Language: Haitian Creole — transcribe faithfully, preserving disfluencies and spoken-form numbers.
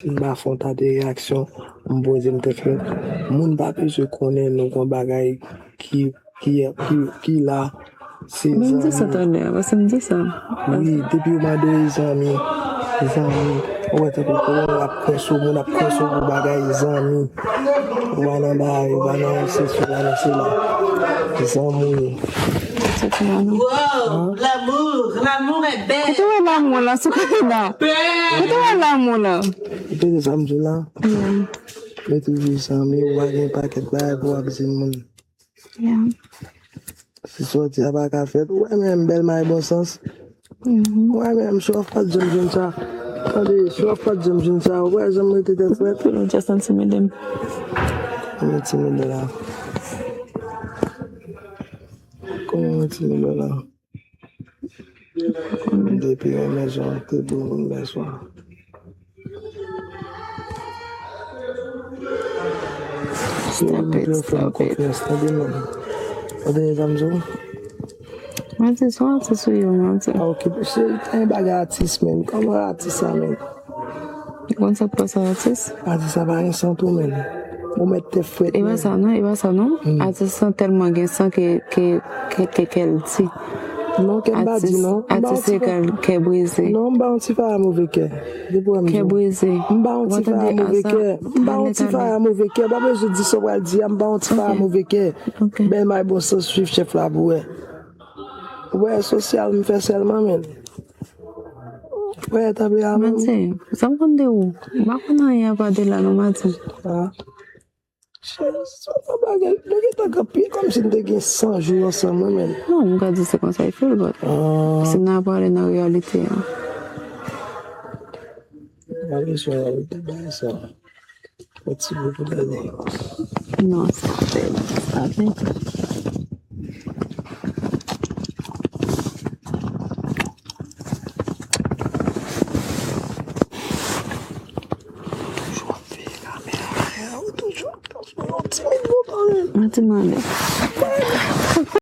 M pa fè yon ta de reyaksyon, m poze m tèt frèt. Moun pa bezwen konnen nou gon bagay ki, ki, ki, ki la, se zanmi. Menm di sa talè a, paske m di sa. Wi, depi yo mande w zanmi, zanmi. Ou wè tankou kounye a ap kwè sou moun, ap kwè sou pou bagay zanmi. Ou pa nan bagay, ou pa nan sesi, ou pa nan sela. Zanmi w ye. Soti la, non. Wow, l'amour, l'amour est belle. Kote w wè lanmou la, sou kote la? Kote w wè lanmou la? Ou tande sa m di w la? Yeah. Mete vi zanmi, ou pa gen pakèt bagay pou w ap di moun. Yeah. Si sòti a pa ka fèt, ou wè menm bèl may bon sans. Mhm. Ou wè menm show off pa t janm jwenn sa. Tande, show off pa t janm jwenn sa. Ou wè janm rete tèt frèt. Pou nou just intimide m. Mwen intimide la. Kòman mwen intimide la? Depi yon mezon te bon moun lè swa. Stop it, stop it. Konfyans, tande, man. Tande sa m di w? Mwen di, se yon atis ou ye, mwen di. Ah, ok. Se yon bagay atis, men. Kòman atis sa, men? Ou konn sa k pase atis? Atis sa pa gen san tou, men. Ou mèt te fwèt, e pa men. Sa non, e pa sa non. Hmm. Atis lan tèlman gen san ke, ke, ke, ke kè l di. Non, kè m pa di non. M ba yon ti fè. Atis se kè, kè brize. Non, m ba yon ti fè a move kè. Kè brize. M ba yon ti fè a move kè. M ba yon ti fè a move kè. Pa bezwen di sa w pral di a, m ba yon ti fè a move kè. Ok. Bèl may bon sans, swiv chèf la pou wè. Ou wè sosyal m fè sèlman, men. Ou wè, tanpri a menm. Mati, sa m konn de ou? M pa konn anyen apa de la non, Mati. Ah. Cheri, se yon bagay, nou gentan kanpe kòmsi n te gen san jou ansanm, wi, men. Non, m ka di se konsa l fè l, but si n a pale nan reyalite a. Pale sou reyalite bagay sa. Yon ti bout pou tande. Non, stop it, stop it. Toujou ap veye kamera, ou toujou ap pran yon timid lontan, men. Mwen te mande.